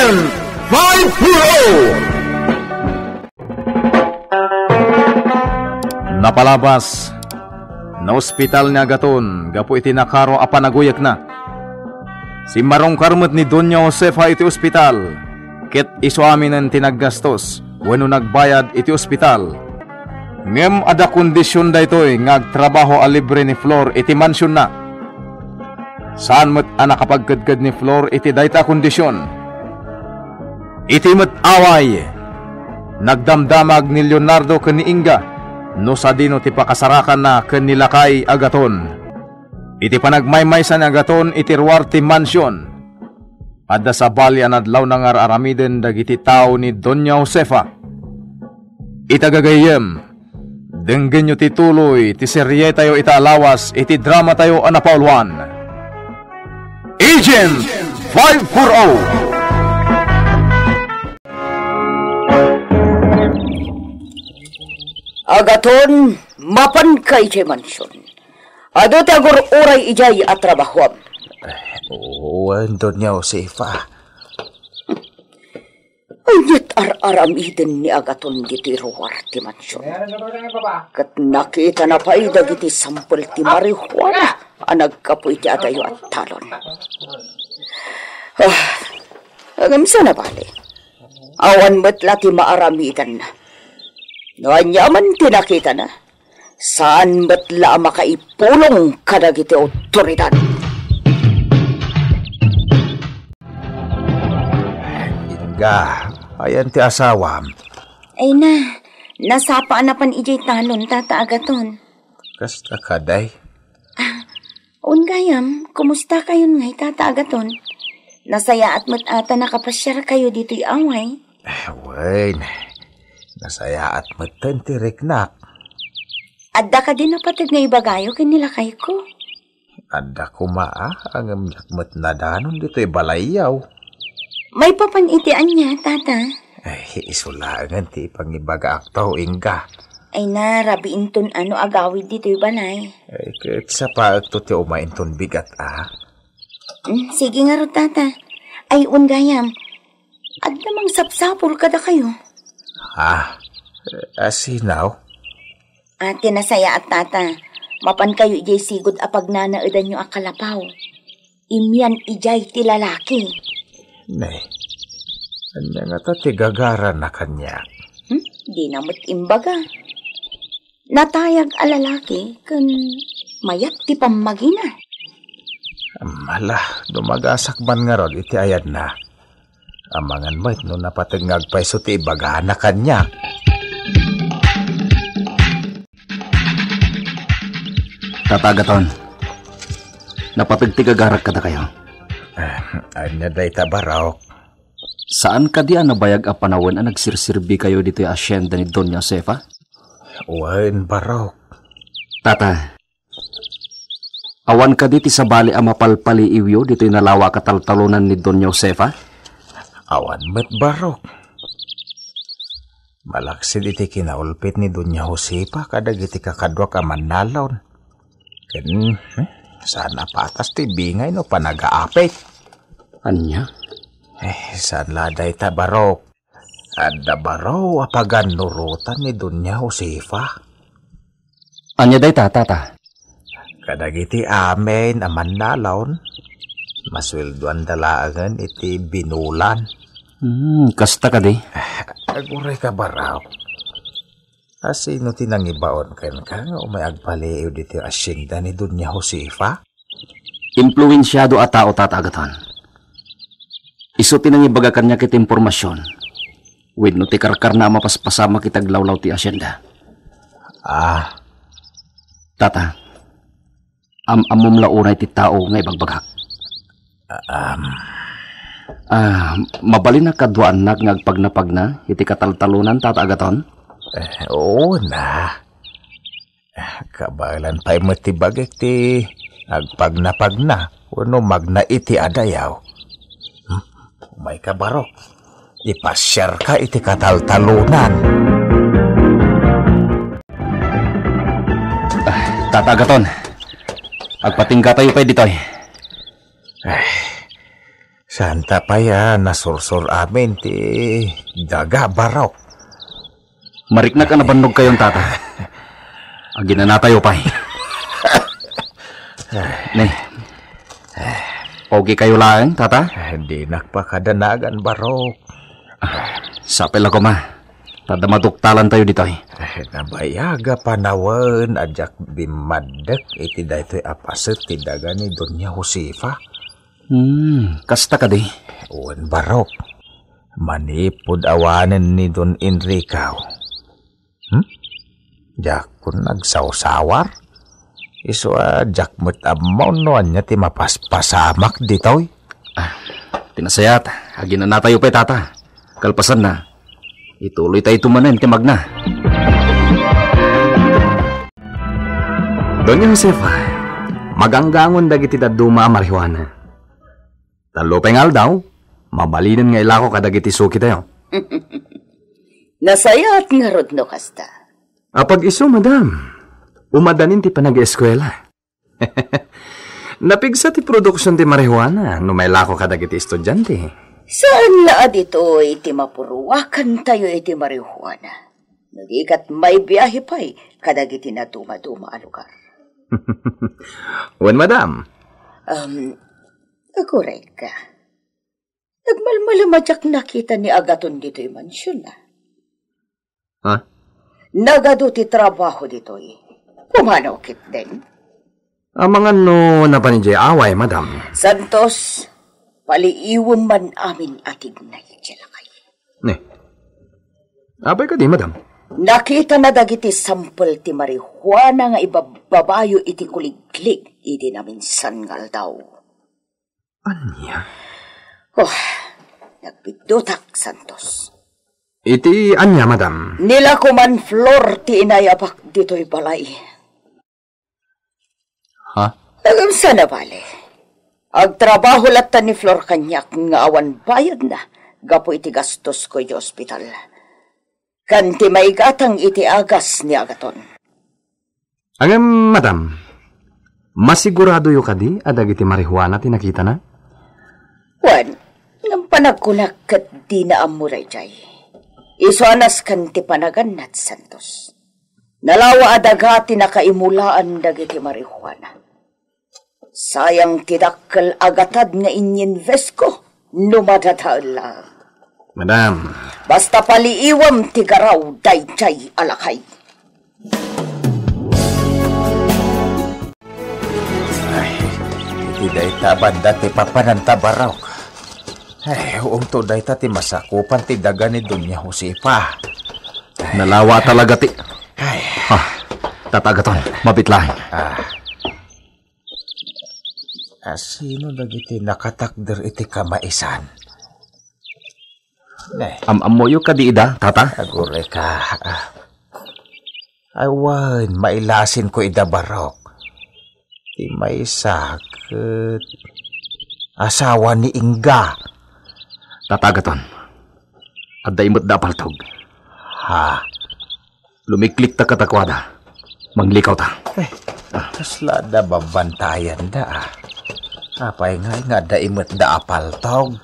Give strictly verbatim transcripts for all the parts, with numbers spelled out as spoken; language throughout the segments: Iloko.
Five four oh. Napalabas, naospital ni Agaton gapu iti nakaro a panaguyekna. Simmarungkar met ni Doña Josefa iti ospital, ket isu aminen ti naggastos wenno nagbayad iti ospital. Ngem adda kondision daytoy nga agtrabaho a libre ni Flor iti mansionna. Saan met a nakapagkedked ni Flor iti dayta a kondision. Iti met away, nagdamdamag ni Leonardo ken ni Inga no sadino ti pakasarakanna ken ni lakay Agaton. Iti panagmaymaysa ni Agaton iti ruar ti mansion, adda sabali a nadlawna nga ar-aramiden dagiti tao ni Doña Josefa. Ita gagayyem, denggenyo ti tuloy ti serietayo ita a lawas iti dramatayo a napauluan, Agent five four oh. Agaton, mapanka idiay mansion. Adu ti agur-uray idiay a trabahuam. Wen, Doña Josefa. Ania't ar-aramiden ni Agaton ditoy ruar ti mansion. Ket nakitana pay dagiti sampel ti marijuana a naggapu iti adayo a talon. Ah, ngem saan a bale, awan met la ti maaramidanna. No aniaman ti nakitana, saan met la a makaipulong kadagiti awtoridad. Inga, ayan ti asawam. Ay na, nasapa a napan idiay talon, Tata Agaton. Kasta kadi? Ah, wen gayam, kumusta kayon ngay, Tata Agaton? Nasayaat met ata nakapasiar kayo ditoy away. Eh, wen, nasayaat metten ti riknak. Adda kadi napateg nga ibagayo ken ni lakayko? Adda koma, a, ngem diak met nadanon ditoy balayyo. Maipapan iti ania, Tata? Ay, isu laengen ti ipangibagaakto, Inga. Ay na, rabiinton a no agawid ditoy balay. Ay, ket sapaekto ti umainton bigat, a? Mm, sige ngarud, Tata. Ay, wen gayam, adda mangsapsapul kadakayo. Ah, asino? A, ti nasayaat, Tata, mapankayo idiay sigud a pagnanaedanyo a kalapaw. Imian idiay ti lalaki. Ne, ania ngata ti gagarana kaniak? Hmm? Dina met imbaga. Natayag a lalaki ken mayat ti pammagina. Mala, dumagasak man ngarud iti ayadna. Amangan met no napateg nga agpayso ti ibagana kaniak. Tata Agaton, napateg ti gagarak kadakayo. Ah, ania dayta, barok? Saan kadi a nabayag a panawen a nagsirsirbikayo ditoy hacienda ni Doña Josefa? Wen, barok. Tata, awan kadi ti sabali a mapalpaliiwyo ditoy nalawa a kataltalonan ni Doña Josefa? Awan met, barok. Malaksid iti kinaulpit ni Doña Josefa kadagiti kakaduak a mannalaon. Ken, hmm, saan a patas ti bingay no panagaapit. Ania? Eh, saan la dayta, barok? Adda baro a pagannurotan ni Doña Josefa. Ania dayta, Tata? Kadagiti amin a mannalaon, masueldoanda laengen iti binulan. Hmm, kasta kadi? Aguray ka, barok. Asino ti nangibaon kenka nga umay agpaliiw ditoy hacienda ni Doña Josefa? Impluensiado a tao, Tata Agaton. Isu ti nangibaga kaniak iti impormasion wenno ti karkarna a mapaspasamak iti aglawlaw ti hacienda. Ah. Tata, am-ammom la unay ti tao nga ibagbagak. Um. Ah, mabalin a kaduaannak nga agpagnapagna iti kataltalonan, Tata Agaton? Eh, oo na. Kabaelan pay met ti bagik ti agpagnapagna wenno magna iti adayaw. Hmm? Umayka, barok. Ipasiarka iti kataltalonan. Ah, Tata Agaton, agpatinggatayo pay ditoy. Ay, Saanta pay a nasursur amin ti daga, Barok. Mariknak a nabannogkayon, Tata. Aginanatayo pay. Ne. Pogi kayo laeng, Tata? Dinak pakadanagan, Barok. Sapay la koma. Ta adda maduktalantayo ditoy. Nabayag a panawen a diak bimmaddek iti daytoy a paset ti daga ni Doña Josefa. Hmm, kasta kadi? Wen, Barok. Manipud awanen ni Don Enrico. Hmm? Diakon nagsawsawar. Isu a diak met ammo no ania ti mapaspasamak ditoy. Ah, ti nasayaat, aginanatayo pay, Tata. Kalpasanna, ituloytayo manen ti magna. Doña Josefa, maganggangon dagiti dadduma a marijuana. Tallo pay nga aldaw, mabalinen nga ilako kadagiti sukitayo. Nasayaat ngarud no kasta. Apag isu, madam. Umadanin ti panag-eskuela. Napigsa ti produksion ti marijuana no mailako kadagiti estudiante. Saan la a ditoy ti mapuruakantayo iti marijuana. No di ket maibiahe pay kadagiti nadumaduma a lugar. Wen, madam. Um, agurayka. Nagmalmalem a diak nakita ni Agaton ditoy mansion, a. Ha? Nagadu ti trabaho ditoy. Kumano ketdin? Amangan no napan idiay away, madam. Santos, paliiwem man amin a tignay idiay lakay. Ne. Apay kadi, madam? Nakitana dagiti sampel ti marijuana nga ibabbabayo iti kuliglig idi naminsan nga aldaw. Ania? Oh, nagbiddutak, Santos. Iti ania, madam? Ni la koma ni Flor ti inayabak ditoy balay. Ha? Ngem saan a bale. Agtrabaho latta ni Flor kaniak nga awan bayadna gapu iti gastosko iti ospital. Ken ti maigatang iti agas ni Agaton. Ngem, madam, masiguradoyo kadi a dagiti marijuana ti nakitana? Wen, ngem panagkunak ket dina ammo daydiay. Isu a nasken ti panagannad, Santos. Nalawa a daga ti nakaimulaan dagiti marijuana. Sayang ti dakkel a gatad nga inyinvesko no madadael laeng. Madam. Basta paliiwem ti garaw daydiay a lakay. Ay, iti dayta a banda ti papananta, Barok. Ay, unto dayta ti masakupan ti daga ni Doña Josefa. Nalawa talaga ti... Ay. Ah, Tata Agaton, mabit laeng. Ah. Asino dagiti nakatakder iti kamaisan? Ne. Am-ammoyo kadi ida, Tata? Agurayka. Ah. Awan, mailasinko ida, Barok. Ti maysa ket asawa ni Inga. Tata Agaton, adda imetda a paltog. Ha? Lumiklikta kadakuada. Manglikawta. Eh, kasla adda babbantayanda, a. Apay ngay nga adda imetda a paltog?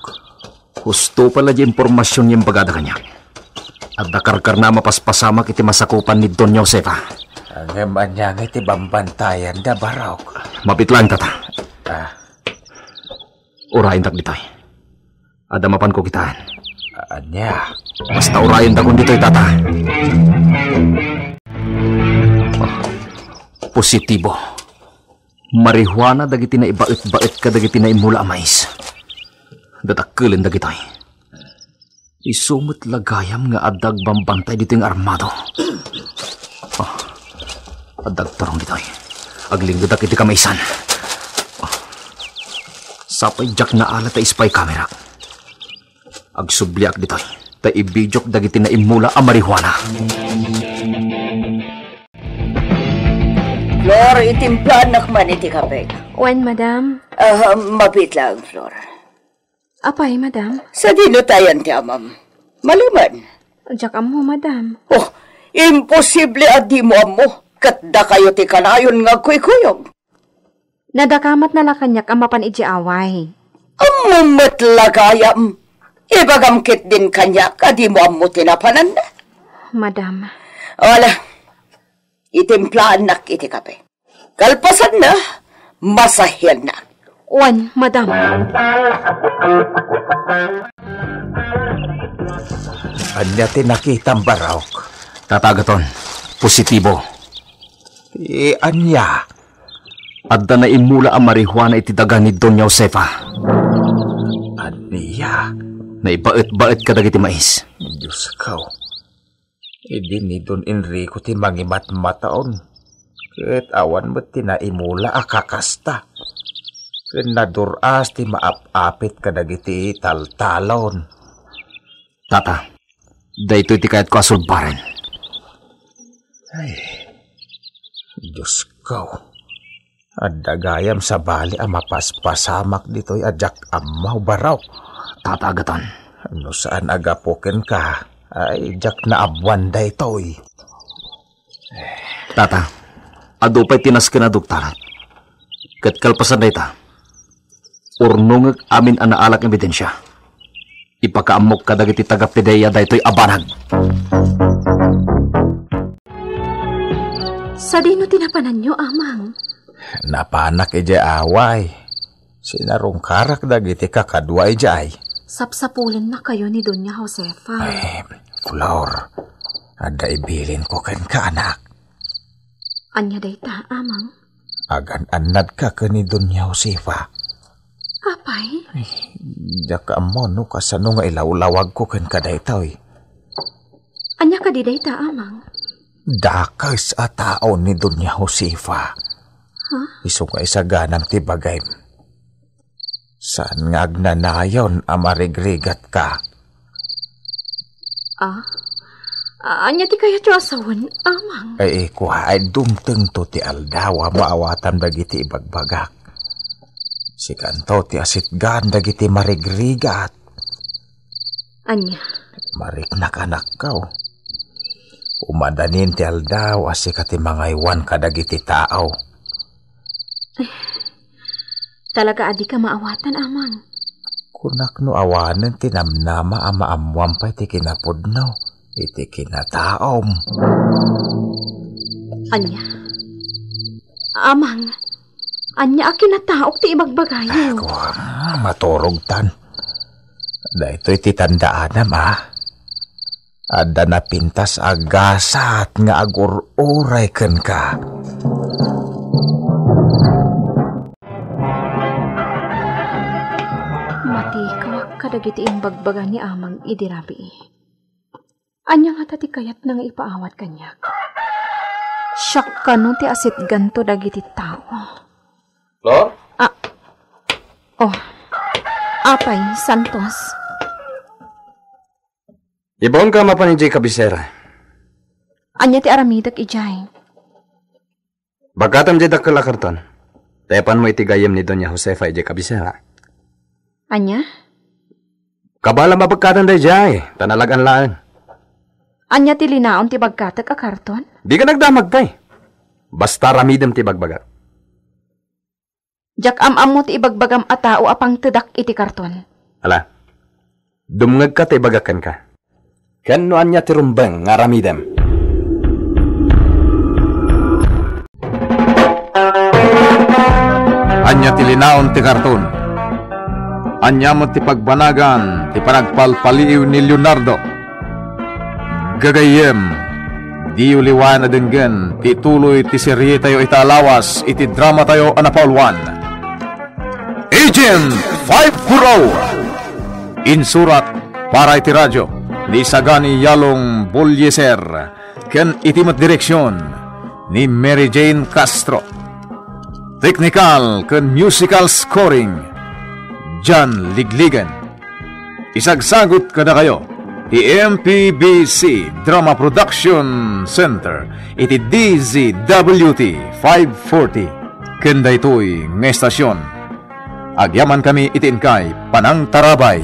Husto pay la diay impormasion nga imbagada kaniak. Adda karkarna a mapaspasamak iti masakupan ni Doña Josefa. Ngem ania ngay ti bambantayanda, Barok? Mabit laeng, Tata. Ah. Urayendak ditoy. Adda mapanko kitaen. Ania? Basta urayendak ditoy, Tata. Positibo. Marijuana dagiti naibaet-baet kadagiti naimula a mais. Dadakelen dagitoy. Isu met la gayam nga adda agbambantay ditoy nga armado. Ah, adda agturong ditoy. Aglinggedak iti kamaisan. Ah, sapay diak naala ta spy camera. Agsubliak ditoy, ta ibidiok dagiti naimula a marijuana. Flor, itimplaannak man iti kape. Wen, madam. Ah, mabit lang, Flor. Apay, madam? Sadino ti ayan ti amam? Malimen. Diak ammo, madam. Oh, imposible a dimo ammo. Ket dakayo ti kanayon nga agkuykuyog. Nadakamatna la kaniak a mapan idiay away. Am, Mummet la gayam. Ibagam ketdin kaniak a dimo ammo ti napananna. Madam. Ala, itimplaannak iti kape. Kalpasanna, masahianna. Wen, madam. Ania ti nakitam, Barok? Tata Agaton, positibo. Ti ania? Adda naimula a marijuana iti daga ni Doña Josefa. Ania? Naibaet-baet kadagiti mais. Dios ko. Idi ni Don Enrico ti mangimatmataon, ket awan met ti naimula a kakasta. Ken nadur-as ti maap-apit kadagiti taltalon. Tata, daytoy ti kayatko a sulbaren. Ay, Dios ko. Adda gayam sabali a mapaspasamak ditoy a diak ammo, Barok. Tata Agaton. No saan a gapu kenka, ay diak naammoan daytoy. Tata, adu pay ti nasken a doktor. Ket kalpasan dayta, urnongek amin a naalak ebidensia. Ipakaammok kadagiti taga-Pidea daytoy a banag. Sadino ti napananyo, Amang? Napanak idiay away. Sinarungkarak dagiti kakadua idiay. Sapsapulennakayo ni Doña Josefa. Ay, Flor, adda ibilinko kenka, anak. Ania dayta, Amang? Agan-annadka ken ni Doña Josefa. Apay? Ay, diak ammo no kasano nga ilawlawagko kenka daytoy. Ania kadi dayta, Amang? Dakes a tao ni Doña Josefa. Ha? Isu nga isaganam ti bagim. Saan nga agnanayon a marigrigatka? Ah? A-, ania ti kayatyo a sawen, Amang? Ay, kua, ay, dumtengto ti aldaw a maawatam dagiti ibagbagak. Sikanto ti asitgan dagiti marigrigat. Ania? Mariknak, anakko. Umadanin ti aldaw a sika ti mangaywan kadagiti tao. Talaga a dika maawatan, Amang. Kunak no awanen ti namnama a maammoam pay ti kinapudno iti kinataom. Ania? Amang, ania a kinataok ti ibagbagayo? Ako, maturogtan. Daytoy ti tandaanam, a. Adda napintas a gasat nga agur-uray kenka. Matikuak kadagiti imbagbaga ni Amang idi rabii. Ania ngata ti kayatna nga ipaawat kaniak? Siak kano ti asitganto dagiti tao. Flor? Ah. Oh. Apay, Santos. Ibaonka mapan idiay kabisera. Ania ti aramidek idiay? Bagkatam diay dakkel a karton. Tepanmo iti gayyem ni Doña Josefa idiay kabisera. Ania? Kabaelam a bagkatam daydiay, ta nalagan laeng. Ania ti linaon ti bagkatek a karton? Dika nagdamag pay. Basta aramidem ti ibagbagak. Diak am-ammo ti ibagbagam a tao a pangtedak iti karton. Ala, dumngegka ta ibagak kenka. Ken no ania ti rumbeng nga aramidem. Ania ti linaon ti karton? Ania met ti pagbanagan ti panagpalpaliiw ni Leonardo? Gagayyem, diyo liwayan a denggen ti ituloy ti serietayo ita a lawas iti dramatayo a napauluan, Agent five four oh. Insurat para iti radio ni Sagani Yalong Bolieser ken iti met direksion ni Mary Jane Castro. Teknikal ken musical scoring, John Ligligan. Isagsagut kadakayo ti M P B C Drama Production Center iti D Z W T five forty ken daytoy nga estasion. Agyamankami iti inkay panangtarabay.